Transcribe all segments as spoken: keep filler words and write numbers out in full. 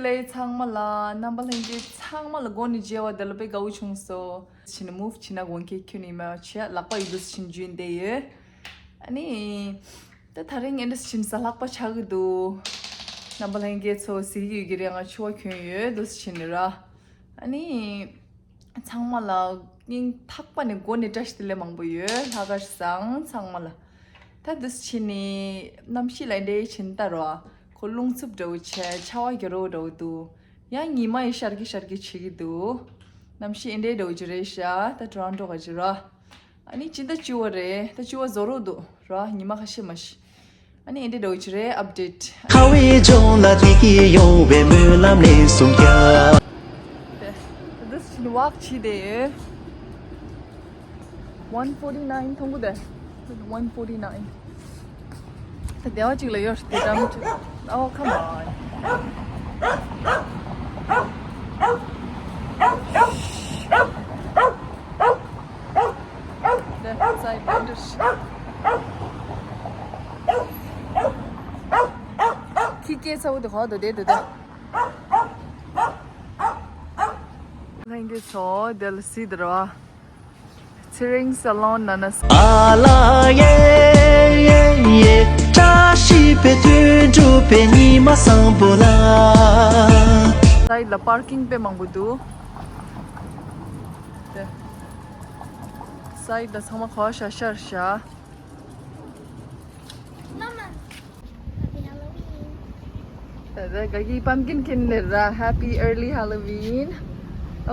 ལས་ཚང་མ་ལ། རྣམ་པ་ལྷན་རྒྱས་ཚང་མ་ལ་སྒོ་ནས་མཇལ་བ་དེ་ལ་དཔེ་དགའ་བོ་བྱུང་སོང་། ཕྱིན་ནས་མུབ་བྱས་ན་དགོངས་འགལ་ཁྱོན་ནས་མེད་པ་བྱས། ལག་པ་ཡོད་དུས་ཕྱིན་རྒྱུན་བསྡད་ཡོད། ཨ་ནི། ད་ད་རིང་ཨེ་འདྲ་ཕྱིན་ས་ལྷག་པ་ཆགས་ཀྱི་འདུག་རྣམ་པ་ལྷན་རྒྱས་ཚོ་གཟིགས་ཡོད་ཀྱི་རེད། ང་ཕྱུ་པ་གྱོན་ཡོད་དུས་ཕྱིན་ནས་ར། ཨ་ནི། ཚང་མ་ལ་སྙིང་ཐག་པ་ནས་སྒོ་ནས་བཀྲ་ཤིས་བདེ་ལེགས་མང་པོ་ཡོད། ལྷག་དཀར་བཟང་ཚང་མ་ལ། ད་འདུག་སེ་བྱས་ནས་གནམ་གཤིས་ལ་འདྲའི་ཕྱིན་ད་རོ། ཁོ་རླུང་འཚུབ་འདྲ་བོ་བྱས། ཆར་པ་རྒྱག་རོ་འདྲ་བོ་འདུག་ཡང་ཉི་མ་ཡི་ཤར་གི་ཤར་གི་བྱེད་ཀྱི་འདུག་གནམ་གཤིས་འདྲའི་འདྲ་བོ་ཅིག་རེད་ཤག་ད་ཊོ་རོན་ཊོ་ག་ཅིག་རོ། ཨ་ནི་སྤྱི་ཟླ་བཅུ་པ་རེད། ད་བཅུ་པ་རྫོགས་རོགས་འདུག་ར། ཉི་མ་ཁ་ཤས་མ་ཤི། ཨ་ནི་ཨེ་འདྲ་འདྲ་བོ་ཅིག་རེད། ཨབ་ཌེཊ། ཁ་བའི་ལྗོངས་ལ་བདེ་སྐྱིད་ཡོང་བའི་སྨོན་ལམ་ལེན་གསུང་རྒྱ། དེ་འདུག་སེ་བྱས་ནས་ཝོག་བྱས་ཏེ། ཝན་ཕོར་ཊི་ནའིན་མཐོང་གི་འདུག་ཝན་ཕོར་ཊི་ནའིན། ད་སྡེ་བ་གཅིག་ལ་ཡོད་དེ་འགྲམ་ཅིག་ཨོ་ཁམ་ཨོན། དེ་སའི་ཌི་ལེན་ཌར་ཞིག་ཁྱི་སྐད་ཚ་བོ་དེ་གོ་འདུག་དེ་འདུག་དེ། ལྷན་རྒྱས་ཚོ་དེ་ལ་གཟིགས་དང་ར། ཚེ་རིང་སེ་ལོན་ནང་ན། ཨ་ལ་ཡེ་ཡེ་ཡེ། བཀྲ་ཤིས་པའི་དོན་འགྲུབ་པའི་ཉི་མ་བཟང་པོ་ལ། སའི་ཌི་ལ་པར་ཀིང་དཔེ་མང་པོ་འདུག་དེ། སའི་ཌི་ལ་ཚང་མ་གོ་ཤ་ཤར་ཤ། Mama, happy Halloween. ད་ད་ག་གི་པམ་ཀིན་ཁྱེར་ནས་ར། Happy early Halloween.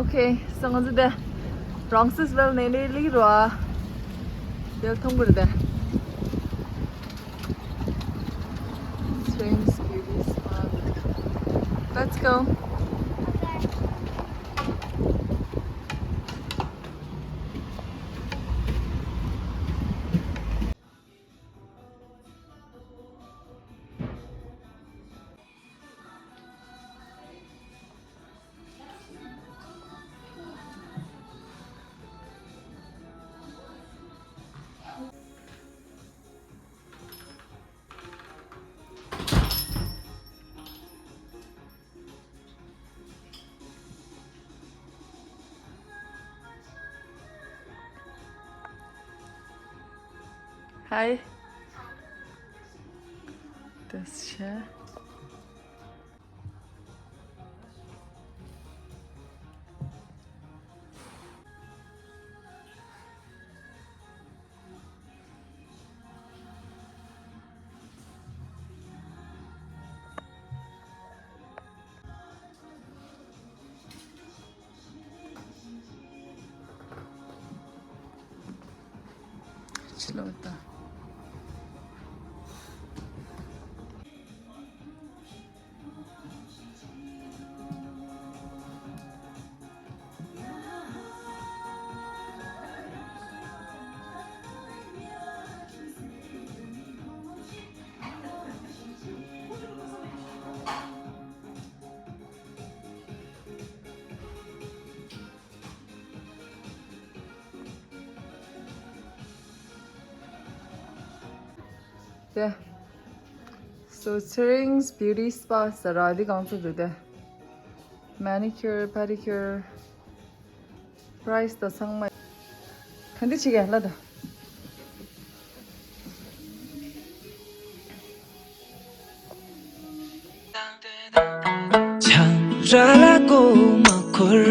Okay, སང་ང་ཚོ་དེ་རང་སིས་ཝེལ་ནས་ནས་ལི་ར། དེ་མཐོང་གི་རེད་དེ། Strange Beauty Spa. Let's go. Hi. Das ist schön. དེ། So Tsering's Beauty Spa ཟེར་ར། འདི་གང་ཚོད་འདུག་དེ། Manicure, pedicure, price ད་ཚང་མ། ག་འདི་བྱེད་ཀྱི་ལ་ད། ཆང་རག་ལ་མགོ་མ་འཁོར།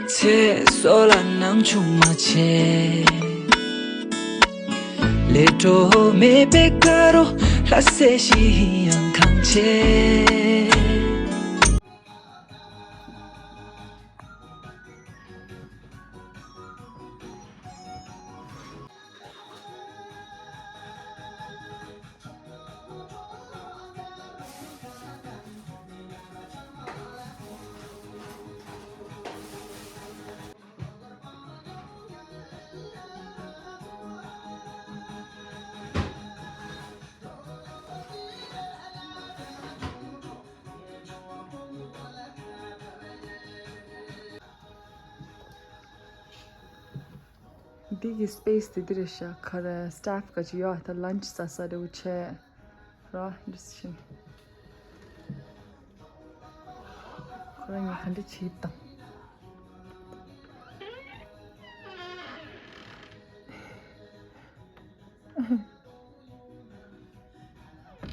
ཚེ་སྲོག་ལ་སྣང་ཆུང་མ་བྱེད། ལས་འཕྲོ་མེད་པའི་དགའ་རོ། ལྷ་སྲས་ཤི་ཡང་གང་བྱེད། འདི་གི་སི་པེ་སི་དེ་འདི་རེད་ཤག་ག་རེ་སི་ཊེཕ་ག་ཅིག་ཡོད་ད། ལན་ཆི་ཟ་ས་རེ་བོ་བྱས་ར། འདི་བཞིན། ཁོ་རང་གཉིས་ག་འདྲ་བྱེད་དང་།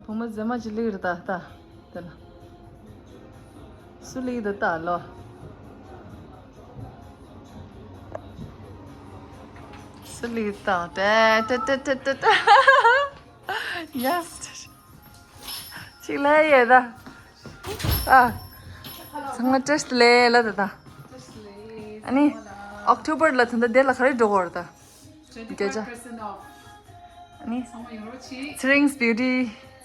བུ་མོ་མཛེས་མ་ཅིག་སླེབས་རེད་ད་ལྟ། དེ་ལ། སུ་སླེབས་འདུག་ད་ལོ། སུ་སླེབས་ད་ཏེ་ཏེ་ཏེ་ཏེ་ཏེ། Yes. ཅིག་ལ་ཡེ་ད། ཨ། ཚང་མ་བཀྲ་ཤིས་བདེ་ལེགས་ལ་ད་ད། ཨ་ནི། ཨོག་ཊོ་བར་ལ་ད་ལྟ་དེ་ལ་ག་རེ་འགྲོ་གི་ཡོད་རེད་ད། བརྒྱ་ཆ། ཨ་ནི། ཚེ་རིང་བིའུ་ཊི་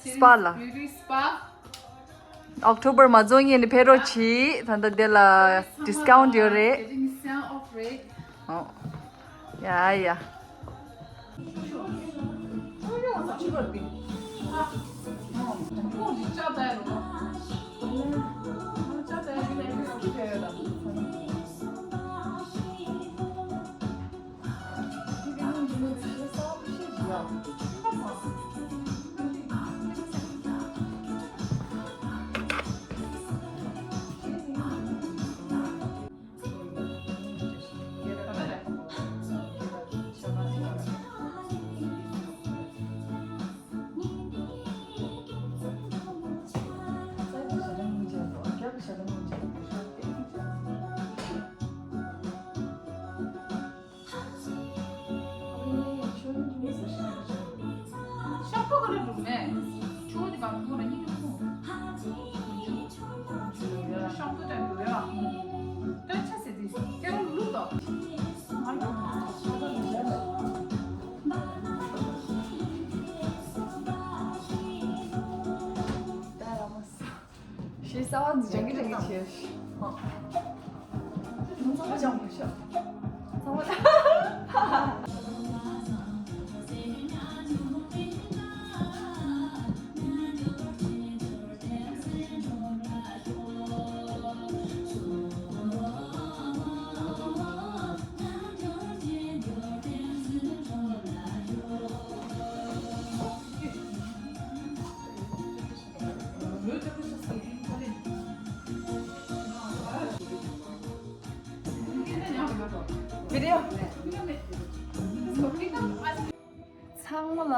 སི་པ་ལ། ཨོག་ཊོ་བར་མ་རྫོགས་སྔོན་ནས་ཕེབས་རོགས་གྱིས། ད་ལྟ་དེ་ལ་ཌི་སི་ཀའུན་ཊི་ཡོད་རེད། ཨོ། ཡ་ཡ། ཞེས་གསར་བ་འཛིན་སྦྱང་གི་རེ་བྱས། ཚང་མ་སྦྱང་མི་ཤོག་ཚང་མ། ཚང་མ་ལ་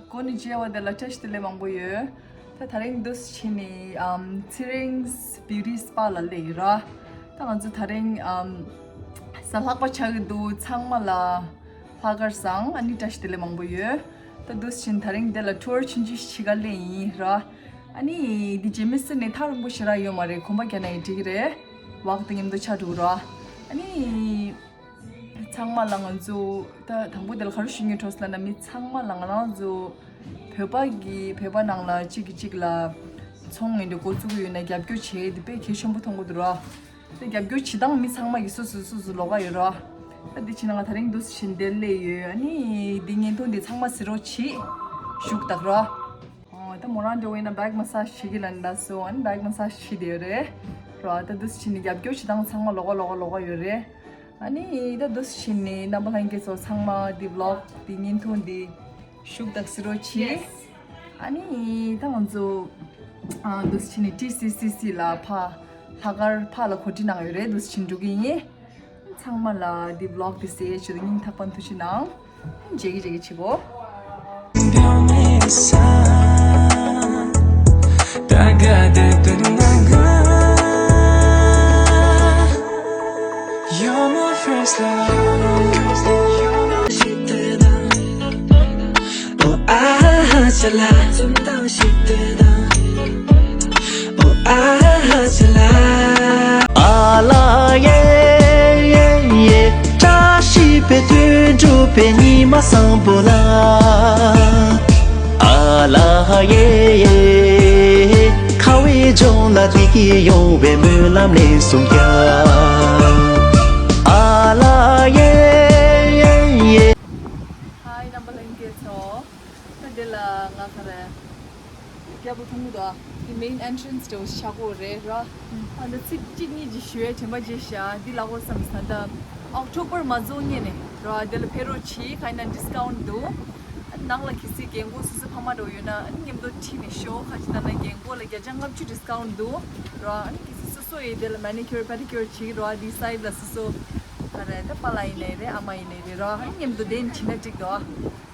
འགོ་ནས་མཇལ་བ་དེ་ལ་བཀྲ་ཤིས་བདེ་ལེགས་མང་པོ་ཡོད། ད་ད་རིང་འདུག་སེ་ཕྱིན་ནས་ཨམ་ཚེ་རིང་བིའུ་ཊི་སི་པ་ལ་སླེབས་ཡོད་ར། ད་ང་ཚོ་ད་རིང་ཨམ་གཟའ་ལྷག་པ་ཆགས་ཀྱི་འདུག་ཚང་མ་ལ་ལྷག་དཀར་བཟང་། ཨ་ནི་བཀྲ་ཤིས་བདེ་ལེགས་མང་པོ་ཡོད། ད་འདུག་སེ་ཕྱིན་ད་རིང་འདི་ལ་ཊུར་ཆུང་ཆུང་ཞིག་བྱེད་ག་སླེབས་ཡིན་ར། ཨ་ནི་འདི་རྗེས་མི་སྲིད་ནས་ཐག་རིང་པོ་ཞེ་དྲག་ཡོད་མ་རེད། གོམ་པ་རྒྱག་ན་ཡང་འགྲིག་གི་རེད། ཝོག་དང་མཉམ་དུ་ཆགས་འགྲོ་གི་ར། ཨ་ནི། ཚང་མ་ལ་ང་ཚོ་ད་དང་པོ་དེ་ལ་ག་རེ་ཞུ་སྙིང་འདོད་ལབ་ན། མི་ཚང་མ་ལ་ང་རང་ཚོ་བོད་པ་གི་བོད་པ་ནང་ལ་གཅིག་གིས་གཅིག་ལ་ཚོང་ངན་འདྲ་འགོ་བཙུགས་ཀྱི་ཡོད་ན་རྒྱབ་སྐྱོར་བྱེད་དེ་དཔེ་གལ་ཆེན་པོ་མཐོང་གི་འདུག་ར། དེ་རྒྱབ་སྐྱོར་བྱེད་སྟངས་མི་ཚང་མ་གི་སོ་སོ་སོ་སོ་ལོགས་ཀ་ཡོད་ར། ད་འདི་བྱས་ན་ང་ད་རིང་འདུག་སེ་ཕྱིན་དེར་སླེབས་ཡོད། ཨ་ནི་འདི་བརྙན་ཐུང་འདི་ཚང་མ་གཟིགས་རོགས་གྱིས། བཞུགས་དང་ར། ཨོ་ད་མོ་རང་འདྲ་བོ་ཡིན་ན་བེག་མ་སཱ་ཇི་བྱེད་ཀྱི་ལབ་ན་སོ། ཨ་ནི་བེག་མ་སཱ་ཇི་བྱེད་དེ་ཡོད་རེད་ར། ད་འདུག་སེ་ཕྱིན་ནས་རྒྱབ་སྐྱོར་བྱེད་སྟངས་ཚང་མ་ལོགས་ཀ་ལོགས་ཀ་ལོགས་ཀ་ཡོད་རེད། ཨ་ནི་ད་འདུག་སེ་ཕྱིན་ནས་རྣམ་པ་ལྷན་རྒྱས་ཚོ་ཚང་མ་འདི་བི་ལོག་འདི་བརྙན་ཐུང་འདི་བཞུགས་དང་གཟིགས་རོགས་གྱིས། ཨ་ནི་ད་ང་ཚོ་ཨ་འདུག་སེ་ཕྱིན་ནས་ཊི་སི་སི་སི་ལ་ཕ་ལྷག་དཀར་ཕ་ལ་གོ་སྒྲིག་གནང་ཡོད་རེད། འདུག་སེ་ཕྱིན་འགྲོ་གི་ཡིན། ཚང་མ་ལ་འདི་བི་ལོག་འདི་གཟིགས་ཡས་ཆེད་དུ་སྙིང་ཐག་པ་ནས་ཐུགས་རྗེ་གནང་། མཇལ་གི་མཇལ་གི་བྱེད་གོ། ཨ་ལ་ཡེ་ཡེ་ཡེ། བཀྲ་ཤིས་པའི་དོན་འགྲུབ་པའི་ཉི་མ་བཟང་པོ་ལ། ཨ་ལ་ཡེ་ཡེ། ཁ་བའི་ལྗོངས་ལ་བདེ་སྐྱིད་ཡོང་བའི་སྨོན་ལམ་ལེགས་སོ་རྒྱ། ཨ་ལ་ཡེ་ཡེ་ཡེ། ཧའི་རྣམ་པ་ལྷན་རྒྱས་ཚོ། ད་འདི་ལ་ང་ག་རེ། རྒྱལ་པོ་མཐོང་གི་འདུག་ཨ། འདི་མེན་ཨེན་ཊི་རན་སི་འདྲ་བོ་ཞིག་ཆགས་ཀྱི་ཡོད་རེད་ར། ཨ་ནི་ཚིག་གཅིག་གཉིས་ཅིག་ཞུ་ཡས་དྲན་པ་བརྗེད་ཤག་འདི་ལབ་དགོས་བསམ་ས་ད་ཨོག་ཊོ་བར་མ་རྫོགས་སྔོན་ནས་ར། འདི་ལ་ཕེབས་རོགས་གྱིས། གང་ཡིན་ན་ཌི་སི་ཀའུན་ཊི་འདུག་ཨ་ནི་ནང་ལ་གལ་སྲིད་རྒན་གོག་སོ་སོའི་ཕ་མ་འདྲ་བོ་ཡོད་ན་ཨ་ནི་མཉམ་དུ་ཁྲིད་ནས་ཤོག་ག་ཅི་ལབ་ན་རྒན་གོག་ལ་བརྒྱ་ཆ་ལྔ་བཅུ་ཌི་སི་ཀའུན་ཊི་འདུག་ར། ཨ་ནི་གལ་སྲིད་སོ་ སོ་ཡི་དེ་ལ་manicure pedicure བྱེད་ཀྱི་རོ། འདི་སའིཌ་ལ་སོ་སོ་ག་རེ་ད་པཱ་ལགས་ཡིན་ནའི་རེད། ཨ་མ་ཡིན་ནའི་རེད་རོ། ཨ་ནི་མཉམ་དུ་དེ་ནི་བྱེད་ན་འགྲིག་འདུག་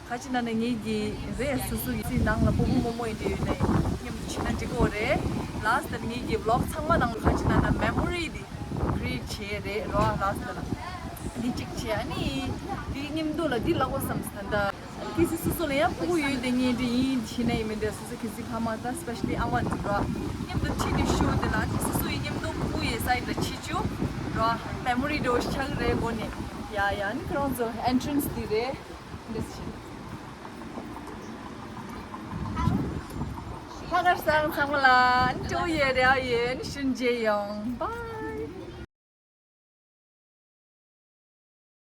ཁ་ཅིག་ན་ན་ངེད་ཀྱི་རེད། སོ་སོ་གི་སི་ནང་ལ་སྤོ་བོ་རྨོ་མོ་ཡིན་དེ་ཡོད་ནའི་མཉམ་དུ་བྱེད་ན་འགྲིག་གོ་རེད། ལཱསི་ཊི་ལ་ངེད་ཀྱི་vlog་ཚང་མ་ནང་ལ་ཁ་ཅིག་ན་ན་memory དེ་create བྱེད་རེད་རོ། ལཱསི་ཊི་ལ་འདི་གཅིག་བྱེད། ཨ་ནི་འདི་མཉམ་དུ་ལ་འདི་ལ་གོ་བསམ་ད་ལྟ། ཁྱེད་ཚོ་སོ་སོ་ལ་ཡང་ཕྲུ་གུ་ཡོད་དེ་ངས་འདྲི་ཡིན་བྱེད་ན་ཡིན་མིན་དེ་སོ་སོ་ཁྱེད་ཚོའི་ཕ་མ་དང་especially ཨ་མ་འདི་རོ། མཉམ་དུ་ཁྲིད་ནས་ཤོག་དེ་ལ་ཁྱེད་ཚོ་སོ་སོ་ཡི་མཉམ་དུ་ཕྲུ་གུ་ཡི་སའིཌ་ལ་ཁྲིད་ཆུ་རོ། memory འགྲོ་ཆགས་རེད་གོ་ནས། ཡ་ཡ་ནི་ཁྱེད་རང་ཚོ་entrance འདི་རེད། འདི་ཕྱིན། ལྷག་དཀར་བཟང་ཚང་མ་ལ་ཨ་ནི་སྤྲོ་ཡོད་རེད། ཨ་ཡོད་ནི་ཤུན་རྗེས་ཡོང་། Bye.